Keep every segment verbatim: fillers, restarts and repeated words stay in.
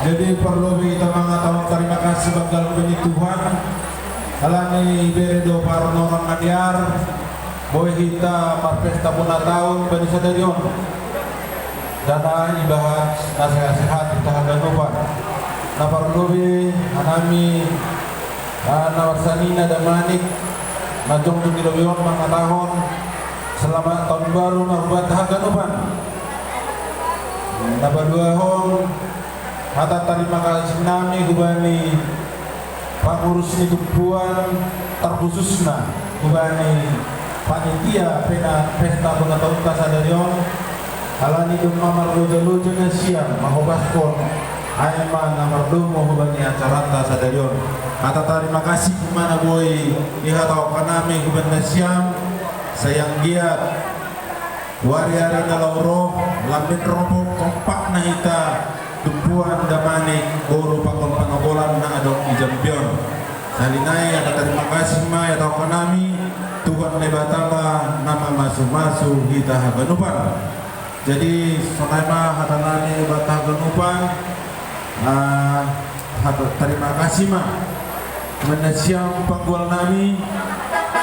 Jadi, parlobei hita mangatahon tarima kasih banggal hubani Tuhan, alani ibere do parhorasan na dear, boi hita marpesta bona taon bani sadari on. Ndada ibahen na sehat-sehat hita haganupan. Na parlobei hanami, ah, na marsanina Damanik, na jongjong di lobei on mangatahon selamat tahun baru ma hubanta haganupan. Na paduahon, hata tarima kasih nami hubani pangurus ni tumpuan, terkhususna hubani panitia pena pesta bona taonta sadari on, alani domma marloja-loja nasiam manghobashon, ai ma na mardomu hubani acaranta sadari on. Hata tarima kasih ma na boi dihatahon hanami hubani nasiam, sai anggiat tu ari-ari na laho ro, lambin ro ma kompakna hita tumpuan Damanik boru pakon panogolan na adong di jambi on. Sahali nai hata tarima kasih ma dihatahon hanami, Tuhan Debata ma na mamasu-masu hita haganupan. Jadi, sonai ma hata nami hubanta haganupan, ah, hata tarima kasih ma. Molo nasiam panggual nami,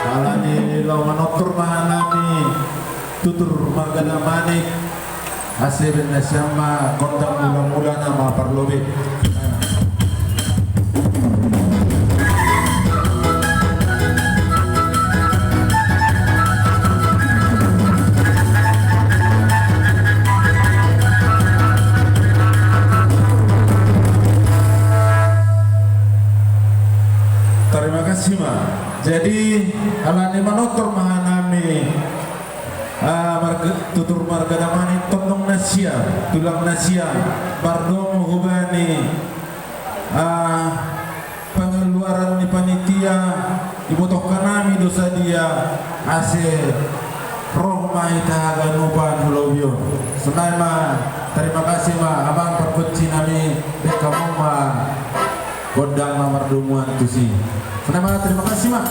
alani laho manortor ma hanami tutur marga Damanik, ase bahen nasiam ma gondang mula-mula na ma parlobei. Tarima kasih ma. Jadi, alani manortor ma hanami, ah, marga, tutur marga Damanik, tondong nasiam, tulang nasiam, mardomu hubani, ah, pengeluaran ni panitia, dibotohkan nami do sadia, ase roh ma hita haganupan hu lobei on. Sonai ma, tarima kasih ma, amang pargonsi nami, bahen hamu ma gondang na mardomuan tusi. Sonai ma, tarima kasih ma.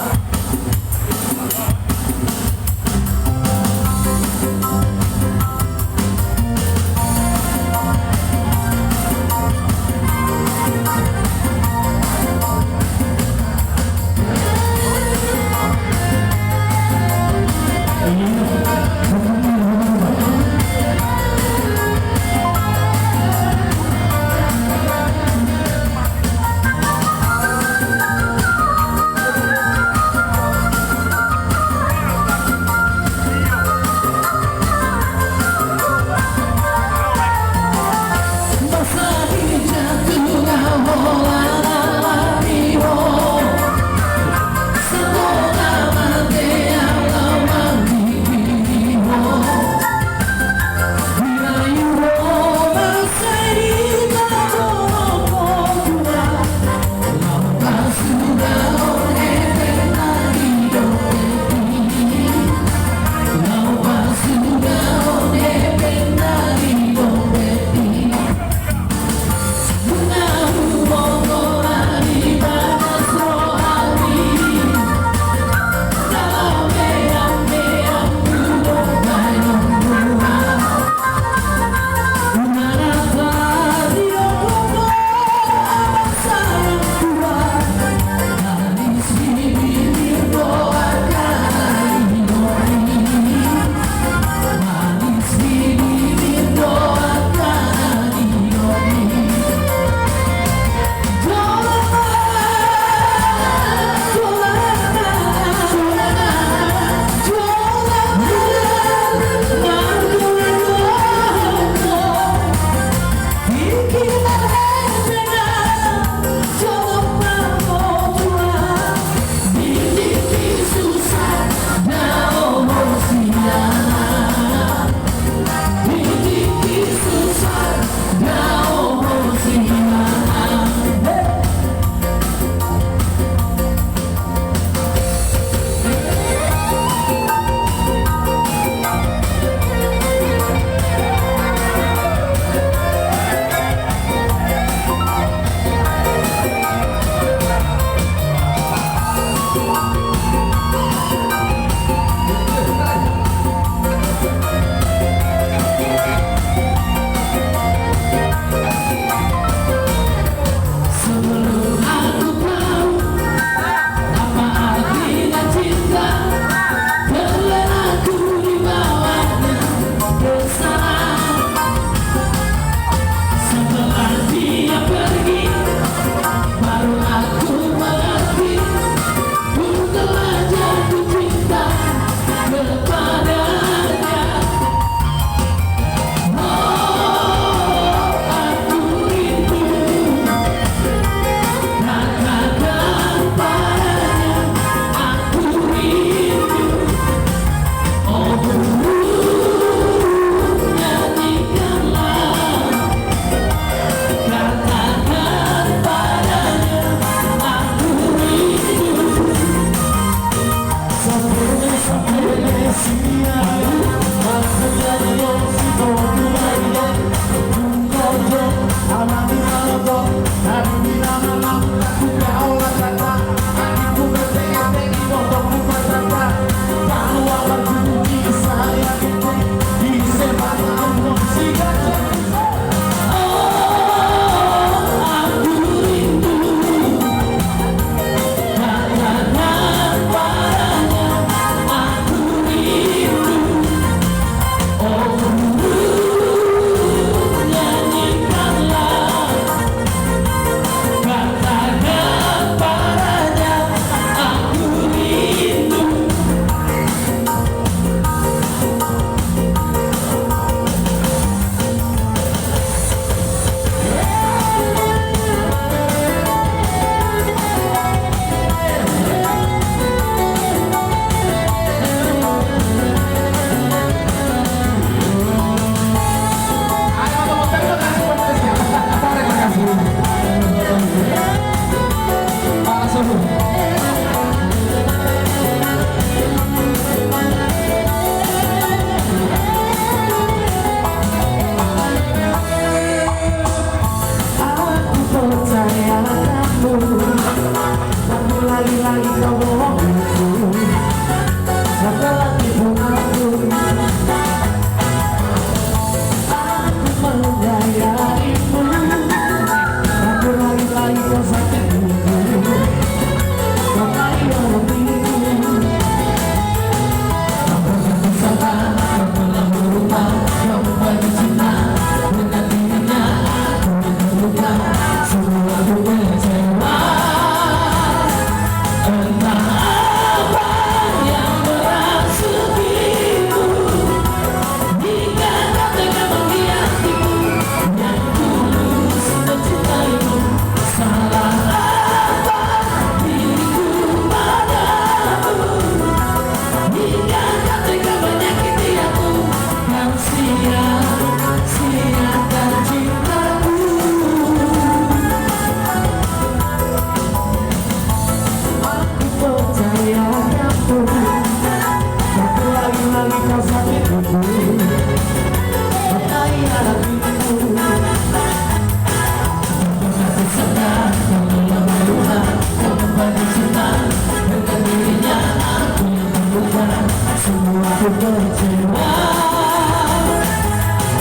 Kecewa,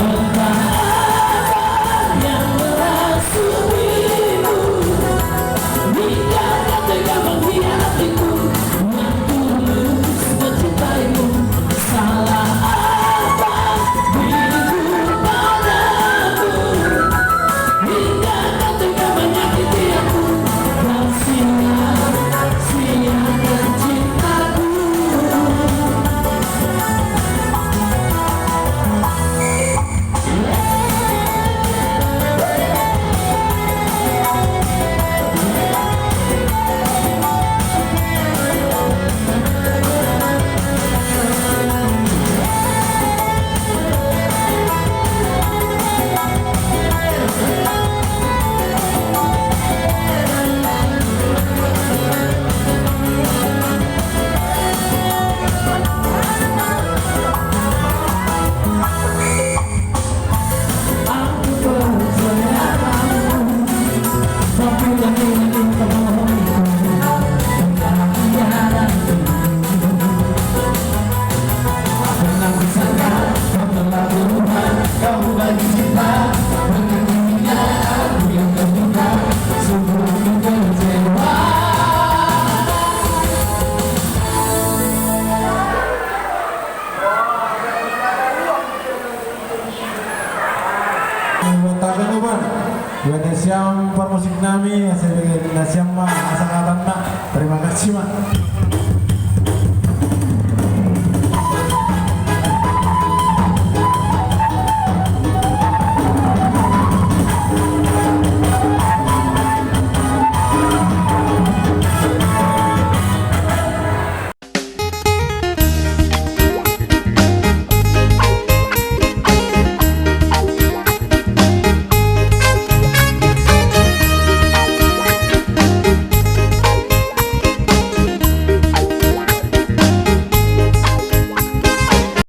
entah apa yang merasukimu, hingga kau tega mengkhianatiku yang tulus mencintaimu. Salah apa diriku padamu, hingga kau tega menyakiti aku dan sia-siakan cintaku. Buat taga, Bang. Buat siam parmusik nami, asa nasiam ma asa ngatanna. Terima kasih, Mak.